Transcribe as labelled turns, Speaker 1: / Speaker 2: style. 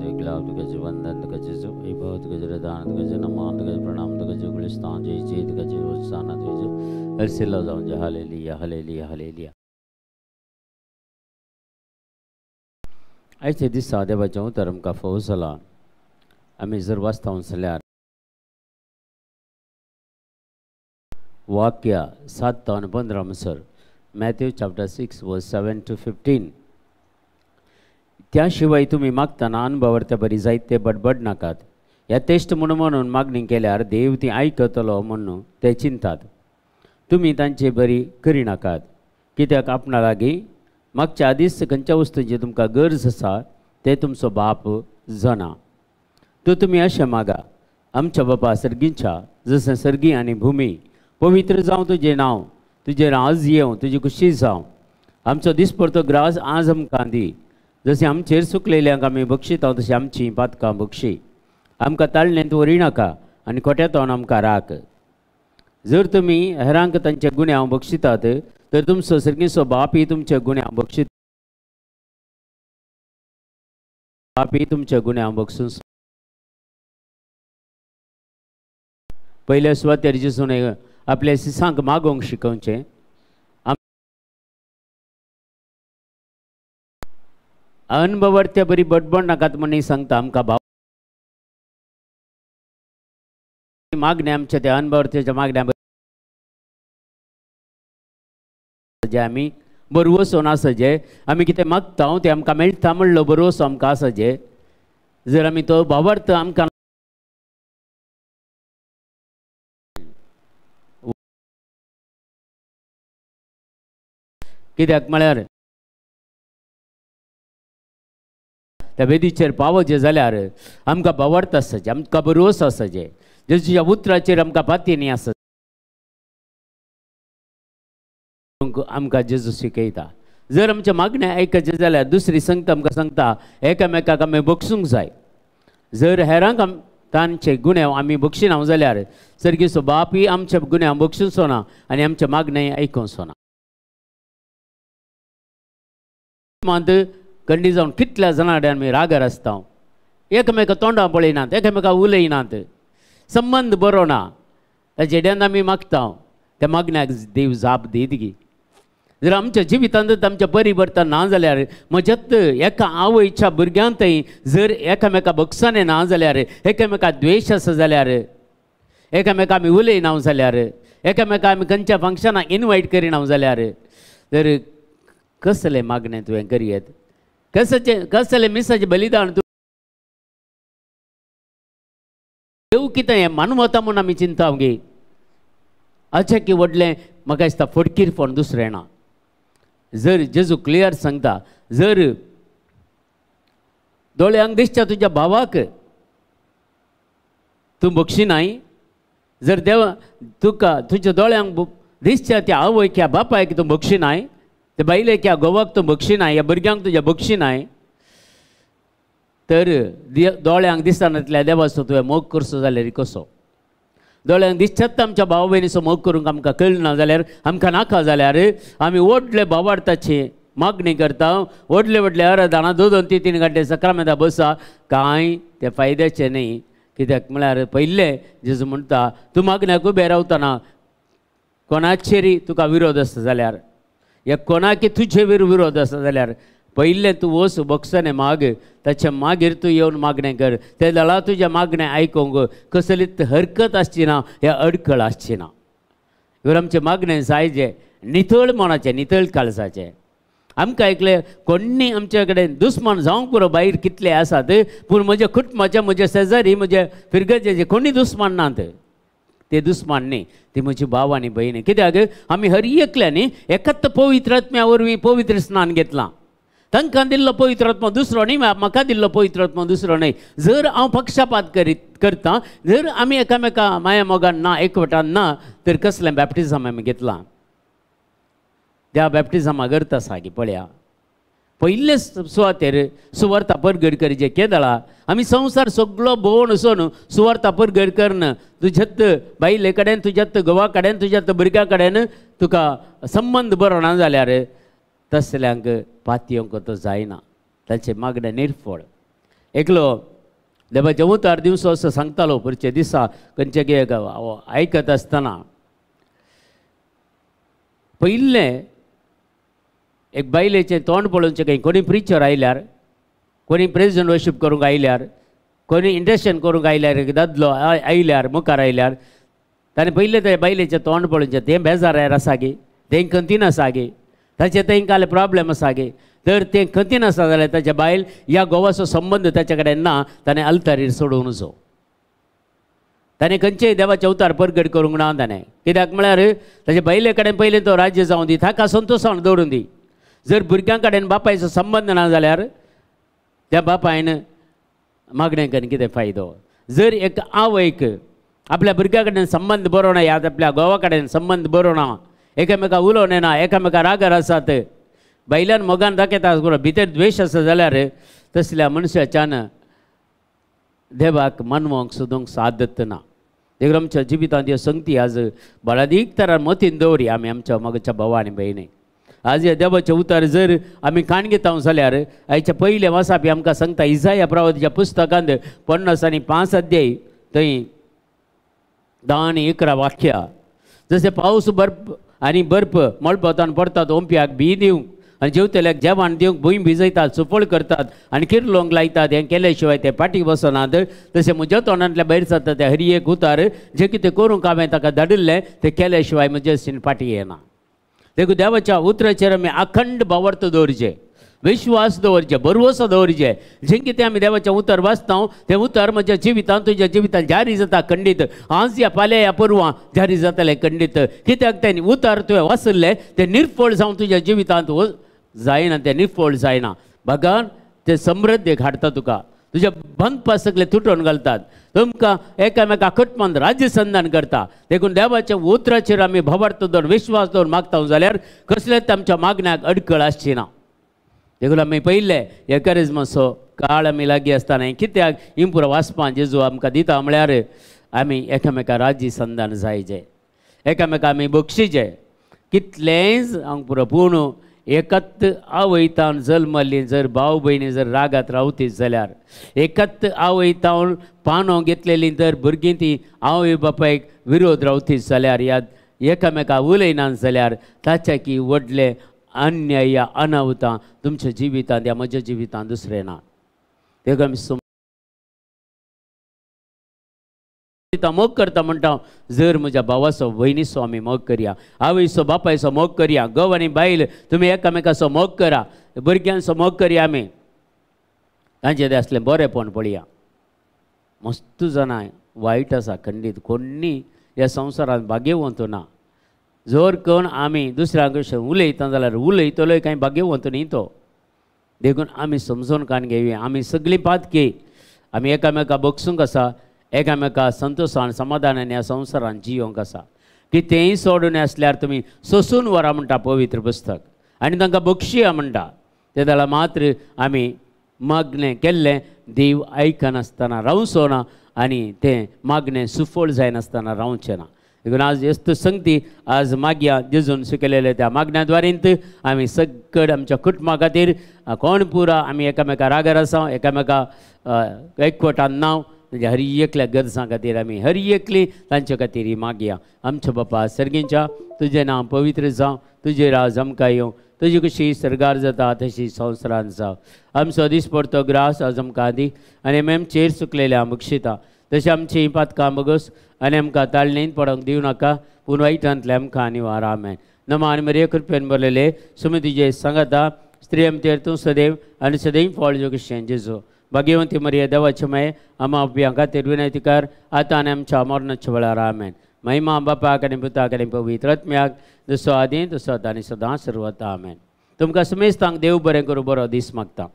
Speaker 1: तुझे गुलाब तुझे वंदन तुझे वैभव तुझे दान तुझे नमान तुझे प्रणाम तुझे गुलिस्तान जय जय तुझे होसाना तुझे हरसिला जाऊन जय हालेलुया हालेलुया हालेलुया। आयचे दिसा देवाचें उतर आमकां फावो जाला। आमी जर वाचता जाल्यार वाक्य 7 आनी 15 म्हणसर Matthew chapter 6 verse 7 to 15। त्या शिवाय तुमी मागतना अनभवर्ते बरी जायते बडबड नाकात, यथेश्ट म्हणून म्हणून मागणी केल्यार देव ती आयकतलो म्हणून ते चिंतात। तुमी तांचे बरी करिनाकात, कित्याक आपणा लागीं मागच्या आदींच खंयच्या वस्तूंची तुमकां गरज आसा ते तुमचो बाप जाणा। तर तुमी अशें मागा, आमच्या बापा सर्गीच्या, जशें सर्गी आनी भुमी, पवित्र जावं तुजें नांव, तुजें राज येवं, तुजी खुशी जावं। आमचो दिसपडतो ग्रास आज आमकां दी, जशें आमचेर सुकलेल्यांक आमी बक्षिता तशें आमचीं पातकां बक्षी। आमकां ताळणेंत व्हरिनाका आनी खोट्यातोन आमकां राख। जर तुमी हेरांक तांचे गुन्यांव बक्षितात तर तुमचो सर्गीचो बापय तुमचे गुन्यांव बक्षित बापय तुमचे गुन्यांव बक्षून। पयल्या सुवातेर जेजून आपल्या शिसांक मागोवंक शिकोवचें। अनभवर्त्या बरी बडबड नाकात म्हण सांगता आमकां भाव मागण्या आमच्या त्या अनभवर्त्याच्या मागण्या जे आमी बरवसोन आसा, जे आमी कितें मागता तें आमकां मेळटा म्हणलो बरवसो आमकां आसा। जे जर आमी तो भावार्थ आमकां कित्याक म्हळ्यार त्या वेदीचेर पावचें जाल्यार आमकां भावार्थ आसाचें, आमकां बरोवस आसाचें, जेजूच्या उतराचेर आमकां पातयेनी आसा आमकां जेजू शिकयता। जर आमच्या मागणें आयकचें जाल्यार दुसरी संगत आमकां सांगता एकामेकाक आमी बक्षूंक जाय। जर हेरांक तांचे गुन्यांव आमी बक्षिना जाल्यार सर्गीचो बापूय आमचे गुन्यांव बक्षुचो ना आनी आमचें मागणें आयकुचो ना। मात कंडी जावन कितल्या जाणां कडेन आमी रागार आसता, एकामेका तोंडां पळयनात, एकामेका उलयनात, संबंद बरो ना, ताचे डेन आमी मागता त्या मागण्याक देव जाप दीत गी। जर आमच्या जिवितांत आमचें परिवर्तन ना जाल्यार म्हज्यात एका आवयच्या भुरग्यांतय जर एकामेका बक्षाने ना जाल्यार, एकामेका द्वेश आसा जाल्यार, एकामेका आमी उलयना जाल्यार, एकामेका आमी खंयच्या फंक्शनाक इनवायट करिना जाल्यार, तर कसलें मागणें तुवें करयेत, कसचें कसलें मिसाचें बलिदान तूं देव कितें हें मानवता म्हूण आमी चिंता गे। अशें की व्हडलें म्हाका दिसता फटकीरपण दुसरें ना। जर जेजू क्लियर सांगता, जर दोळ्यांक दिसता तुज्या भावाक तूं बक्षिनाय, जर देवा तुका तुज्या दोळ्यांक दिसता त्या आवयक ह्या बापायक तूं बक्षिनाय, ते बायलेक ह्या घोवाक तूं बक्षिनाय, ह्या भुरग्यांक तुज्या बक्षिनाय, तर दोळ्यांक दिसनातल्या देवाचो तुवें मोग करचो जाल्यार कसो? दोळ्यांक दिसतात आमच्या भाव भयणीचो मोग करूंक आमकां कळना जाल्यार, आमकां नाका जाल्यार आमी व्हडले भावार्थाची मागणी करता, व्हडले व्हडले आराधना 2 2 3 3 घंटे सक्रामेंता बसा, कांय ते फायद्याचें न्ही। कित्याक म्हळ्यार पयलें जेजू म्हणटा तूं मागण्याक उबें रावतना कोणाचेरय तुका विरोध आसता जाल्यार, या कोणाकी तुजे विरोध आसा जाल्यार पयलें तूं वच बक्षाने माग, ताचे मागीर तूं येवन मागणें कर, ते दळा तुज्या मागणें आयकूंक कसलीच हरकत आसची ना या अडखळ आसची ना। जर आमचें मागणें जाय जें नितळ मनाचें, नितळ काळजाचें, आमकां आयकलें कोण्णी आमचे कडेन दुस्मान जावंक पुरो भायर कितले आसात, पूण म्हज्या कुटुंबाचे, म्हज्या शेजारी, म्हज्या फिरगजेचे कोणी दुस्मान नात, ते दुस्मान न्ही, ती म्हजी भाव आनी भयणी। कित्याक आमी हर एकल्यांनी एकाच पवित्र आत्म्या वरवीं पवित्र स्नान घेतलां। तांकां दिल्लो पवित्र आत्मो दुसरो न्ही, म्हाका दिल्लो पवित्र आत्मो दुसरो न्ही। जर हांव पक्षपात करता, जर आमी एकामेका माया मोगान ना, एकवटान ना, तर कसलें बॅप्टिजम आमी घेतलां? त्या बॅप्टिजमा अर्थ आसा की पळया पयले सुवातेर सुवार्ता परगट करीचे केदळा आमी संवसार सगळो भोंवन वचून सुवार्ता परगट करन तुज्यात बायले कडेन, तुज्यात घोवा कडेन, तुज्यात भुरग्यां कडेन तुका संबंद बरो ना जाल्यार तसल्यांक पातयेवंक तो जायना, ताचें मागणें निर्फळ। एकलो देवाचें उतार दिवचो असो सांगतालो पुरचे दिसा खंयचे आयकत आसतना पयिल्लें एक बायलेचें तोंड पळोवचें खंय कोणी प्रिचर आयल्यार, कोणी प्रेजिडंट वर्शीप करूंक आयल्यार, कोणी इंडक्शन करूंक आयल्यार, एक दादलो आयल्यार मुखार आयल्यार ताणें पयलें त्या बायलेचें तोंड पळोवचें, तें बेजार आसा गे, तें खंतीन आसा गे, ताचें तेंकां काल प्रॉब्लम आसा गे. तर तें खंतीन आसा जाल्यार ताच्या बायल ह्या गोवाचो संबंद ताच्या कडेन ना, ताणें अल्तारीर सोडून वचो. ताणें खंयचेय देवाचें अवतार परगट करूंक ना ताणें, कित्याक म्हळ्यार ताच्या बायले कडेन पयलें तो राज्य जावं दी, ताका संतोशान दवरून दी. जर भुरग्यां कडेन बापायचो संबंद ना जाल्यार त्या बापायन मागणें करून कितें फायदो. जर एक आवयक आपल्या भुरग्या कडेन संबंद बरो ना, ह्या आपल्या घोवा कडेन संबंद बरो ना, एकामेका उलोवन येना, एकामेका रागार आसात, बायल्यान मोगान दाखयता भितर द्वेश आसा जाल्यार तसल्या मनशाच्यान देवाक मानवंक सोदूंक सादत ना. देखून आमच्या जिवितांत ह्यो संगती आज बळादीक तरान मतीन दवरी आमी आमच्या मागच्या भावा आनी भयणी. आज ह्या देवाचें उतर जर आमी काण घेता जाल्यार आयच्या पयलें वासापी आमकां सांगता इजाया प्रवादीच्या पुस्तकांत 55 अध्याय थंय 10 आनी 11 वाक्या. जशें पावस बर्फ आनी बर्फ मळपांत पडतात, ओंपयाक बी दिवंक आनी जेवतल्याक जेवण दिवंक भूंय भिजयतात, सुफळ करतात आनी किर्लोंक लायतात, हें केले शिवाय ते फाटीं बसनात. तशें म्हज्या तोंडांतल्या भायर सरता तें हर एक उतार जें कितें करूंक हांवें ताका धाडिल्लें तें केले शिवाय म्हजें सीन फाटीं येना. देखून देवाच्या उतराचेर आमी अखंड भावार्थ दवरचें, विश्वास दवरचें, भरवसो दवरचें. जें कितें आमी देवाचें उतर वाचता तें उतर म्हज्या जिवितांत तुज्या जिवितांत जारी जाता खंडीत. आज ह्या फाल्यां ह्या परवां जारी जातलें खंडीत. कित्याक तें उतर तुवें वाचिल्लें तें निर्फळ जावन तुज्या जिवितांत जायना, तें निर्फळ जायना. भगवान तें समृद्धीक हाडटा तुका, तुज्या बंदपा सगळे तुटोवन घालतात, तुमकां एकामेका कुटुंबान राज्य संधान करता. देखून देवाच्या उतराचेर आमी भावार्थ दवरून विश्वास दवरून मागता जाल्यार कसलेच आमच्या मागण्याक अडकळ आसची ना. देखून आमी पयिल्लें हे करिज्माचो काळ आमी लागीं आसतना कित्याक इम्पुरा वाचपान जेजू आमकां दिता म्हळ्यार आमी एकामेका राज्य संधान जायचे, एकामेका आमी बक्षीचे. कितलेंच हांव पुरो पूण एकत आवयतावन जल्मल्ली जर भाव भयणी जर रागात रावतीत जाल्यार, एकत आवयतावन पानो घेतलेली जर भुरगीं ती आवय बापायक विरोध रावतीत जाल्यार, ह्या एकामेका उलयना जाल्यार ताच्या की व्हडलें अन्याय अनावतां तुमच्या जिवितांत ह्या म्हज्या जिवितांत दुसरें ना. देखून आमी मोग करता म्हणटा, जर म्हज्या भावाचो भयणीचो आमी मोग करया, आवयचो बापायचो मोग करया, घोव आनी बायल तुमी एकामेकाचो मोग करा, भुरग्यांचो मोग करया, आमी तांचें तें आसलें बरेंपण पळया. मस्त जाणां वायट आसा खंडीत, कोण्णी ह्या संवसारांत भाग्यवंत ना. जर कोण आमी दुसऱ्या कडेन उलयता जाल्यार उलयतलोय कांय भाग्यवंत न्ही तो. देखून आमी समजून कान घेवया, आमी सगळीं पातकी, आमी एकामेका बगसूंक आसा, एकामेका संतोशान समाधानान ह्या संवसारान जियोंक आसा. कितेंय सोडून आसल्यार तुमी सोसून व्हरा म्हणटा पवित्र पुस्तक, आनी तांकां बक्षिया म्हणटा. ते जाल्यार मात्र आमी मागणें केल्लें देव आयकनासतना रावचो ना आनी तें मागणें सुफळ जायनासतना रावचें ना. देखून आज येस्त संगती आज मागया जेजून शिकयलेले त्या मागण्या द्वारींत आमी सगळे आमच्या कुटुंबा खातीर कोण पुरा आमी एकामेका रागार आसा, एकामेका एकवटान नांव म्हणजे हर एकल्या गरजां खातीर आमी हर एकली तांचे खातीर ही मागया. आमच्या बापा सर्गींच्या तुजें नांव पवित्र जावं, तुजें राज आमकां येवं, तुजी कशी सर्गार जाता तशी संवसारांत जावं. आमचो दिसपडतो ग्रास आज आमकां दी आनी आमी आमचेर चुकलेल्या बक्षिता तशें आमची पातकां बगस आनी आमकां ताळणेन पडोंक दिवं नाका, पूण वायटांतलें आमकां आनी वार. आमेन. नमा आनी मरिये कृपेन भरलेले सुमी तुजे सांगाता, स्त्री आमचेर तूं सदैव आनी सदैव फळ जो कशें जेजू. भाग्यवंती मरिये देवाचे माये आमा आपल्या खातीर विनंती कर आतां आनी आमच्या मरणाच्या वेळार. आमेन. महिमा बापाक आनी पुताक आनी पवित्र आत्म्याक, जसो आदी तसो आतां आनी सदां सर्वता. आमेन. तुमकां समेस्तांक देव बरें करूं, बरो दीस मागता.